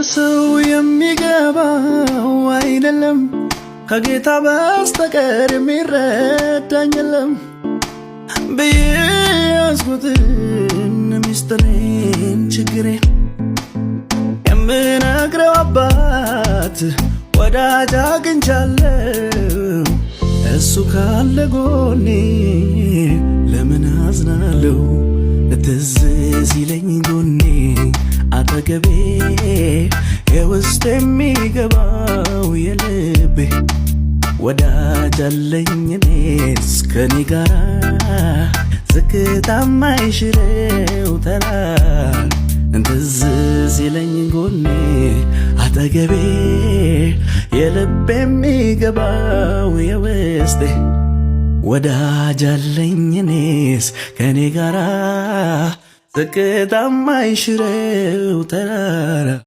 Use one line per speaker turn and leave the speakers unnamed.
ለሰው የሚገባው አይደለም፣ ከጌታ በስተቀር የሚረዳኝ የለም ብዬ ያዝኩትን ሚስጥሬን ችግሬን የምነግረው አባት ወዳጅ አግኝቻለሁ። እሱ ካለ ጎኔ ለምን አዝናለሁ? ትዝ ሲለኝ ጎኔ አጠገቤ የውስጥ የሚገባው የልቤ ወዳጅ አለኝ እኔስ ከኔ ጋራ ዝቅታ ማይሽረው ተራራ ትዝ ሲለኝ ጎኔ አጠገቤ የልቤ የሚገባው የውስጤ ወዳጅ አለኝ እኔስ ከኔ ጋራ ዝቅታ ማይሽረው ተራራ።